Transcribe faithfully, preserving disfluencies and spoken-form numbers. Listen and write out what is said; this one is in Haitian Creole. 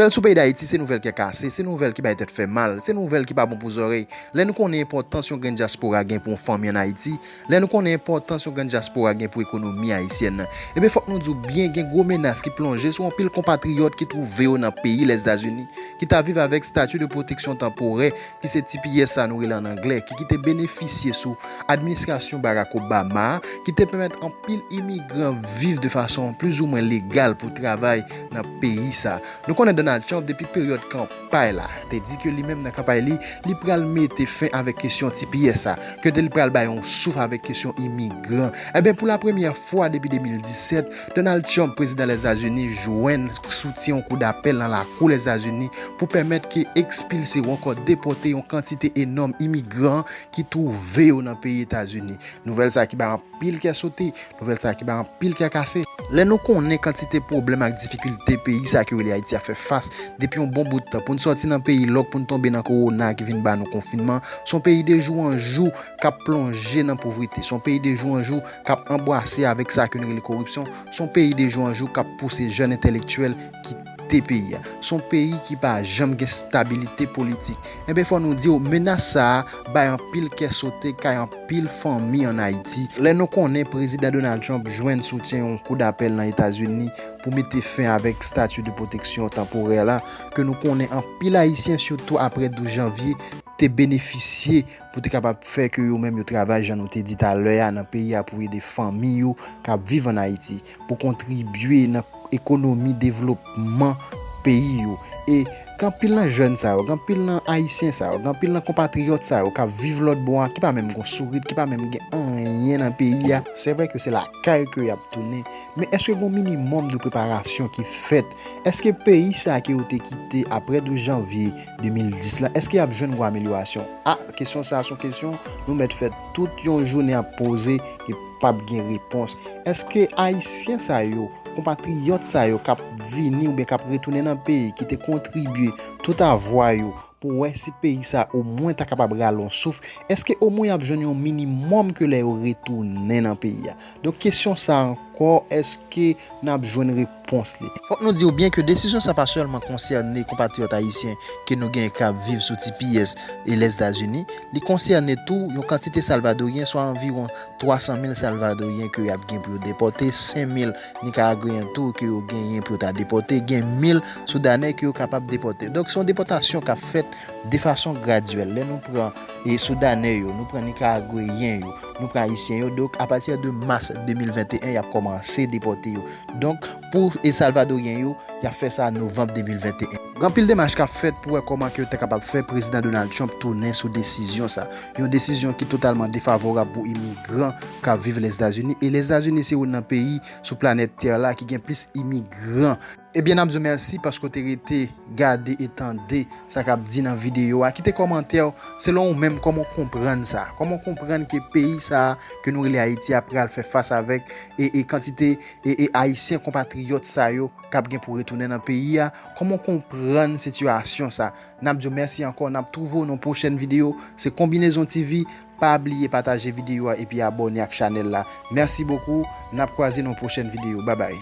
Sou peyi Dayiti, se nouvèl kè kase, se nouvèl ki bay tèt fè mal, se nouvèl ki pa bon pou zòrèy. Lè nou konnen enpòtans yon grenn dyaspora gen pou yon fanmi ann Ayiti, lè nou konnen enpòtans yon grenn dyaspora gen pou ekonomi ayisyèn nan, ebyen, fòk nou di w byen, gen gwo menas ki plonje sou anpil konpatriyòt ki twouve yo nan peyi Lèzetazini, ki t ap viv avèk stati de pwoteksyon tanporè, ki se T P S sa nou rele an anglè, ki, ki te benefisye sou administrasyon Barack Obama a, ki te pèmèt anpil imigran viv de fason plizoumwen legal pou travay nan peyi sa. Nou konnen Donald Trump, depi peryòd kanpay la, te di ke li menm nan kanpay li, li pral mete fen avèk kesyon T P S sa, ke li pral bay yon souf avèk kesyon imigran. Ebyen, pou lapremyè fwa depi de mil disèt, Donald Trump, prezidan Lèzetazini, jwenn soutyen yon kou dapèl nan lakou Lèzetazini pou pèmèt ke ekspilse ou ankò depòte yon kantite enòm imigran ki twouve yo nan peyi Etazini. Nouvèl sa ki bay anpil kè sote, nouvèl sa ki bay anpil kè kase. Lè nou konnen kantite pwoblèm ak difikilte peyi sa ki rele Ayiti ap fè fas depi yon bon bout tan, pou n sòti nan peyi lòk, pou n tonbe nan kowona ki vin ba nou konfinman, se yon peyi de jou an jou k ap plonje nan povrete, se yon peyi de jou an jou k ap anbwase avèk sa ke n rele koripsyon, se yon peyi de jou an jou k ap pouse jèn entèlektyèl kite peyi a. Se yon peyi ki pa janm gen stabilite politik. Ebyen, fò nou di w, menas sa a bay anpil kè sote kay anpil fanmi ann Ayiti. Lè nou konnen prezidan Donald Trump jwenn soutyen yon kou dapèl nan Etazini pou mete fen avèk stati de pwoteksyon tanporè la, ke nou konnen anpil Ayisyen, sitou apre douz janvye, te benefisye pou te kapab fè ke yo menm yo travay, jan nou te di talè a, nan peyi a pou ede fanmi yo k ap viv ann Ayiti, pou kontribye nan ekonomi devlopman peyi yo. E gen anpil nan jèn sa yo, gen anpil nan Ayisyen sa yo, gen anpil nan konpatriyòt sa yo k ap viv lòt bò a, ki pa menm gen sourit, ki pa menm gen anyen nan peyi a. Se vre ke se lakay ke y ap tounen, men èske gen yon minimòm de preparasyon ki fèt? Èske peyi sa ke yo te kite apre douz janvye de mil dis la, èske y ap jwenn gwo amelyorasyon? A, kesyon sa a se yon kesyon nou mèt fè tout yon jounen ap poze e p ap gen repons. Èske Ayisyen sa yo, konpatriyòt sa yo k ap vini oubyen k ap retounen nan peyi, ki te kontribye tout avwa yo pou wè si peyi sa omwen ta kapab rale yon souf, èske omwen y ap jwenn yon minimòm ke lè yo retounen nan peyi a? Donk, kesyon sa a ankò, èske n ap jwenn repons li? Fòk nou di w byen ke desizyon sa pa sèlman konsène konpatriyòt ayisyen ke nou gen k ap viv sou T P S e Lèzetazini, li konsène tou yon kantite Salvadoryen, swa anviwon twa san mil Salvadoryen ke y ap gen pou yo depòte, senk mil Nikaragweyen tou ke yo genyen pou yo ta depòte, gen mil Soudanè ke yo kapab depòte. Donk, se yon depòtasyon k ap fèt de fason gradyèl. Lè nou pran, e, Soudanè yo, nou pran Nikaragweyen yo, nou pran Ayisyen yo, donk, apati de mas de mil venteyen, y ap kòmanse depòte yo. Donk, pou, e, Salvadoryen yo, y ap fè sa novanm de mil venteyen. Gen anpil demach k ap fèt pou wè kòman ke yo ta kapab fè prezidan Donald Trump tounen sou desizyon sa. Yon desizyon ki totalman defavorab pou imigran k ap viv Lèzetazini. E Lèzetazini se youn nan peyi sou planèt tè la ki gen plis imigran. Ebyen, n ap di w mèsi paske w te rete gade e tande sa k ap di nan videyo a. Kite kòmantè w selon ou menm, kòman w konprann sa. Kòman w konprann ke peyi sa a ke nou rele Ayiti a pral fè fas avèk e, e kantite e, e Ayisyen konpatriyòt sa yo k ap gen pou retounen nan peyi a, kòman w konprann sitiyasyon sa? N ap di w mèsi ankò, n ap twouve w nan pwochèn videyo. Se Konbinezon T V, pa bliye pataje videyo a epi abòne ak chanèl la. Mèsi bokou, n ap kwaze nan pwochèn videyo. Babay.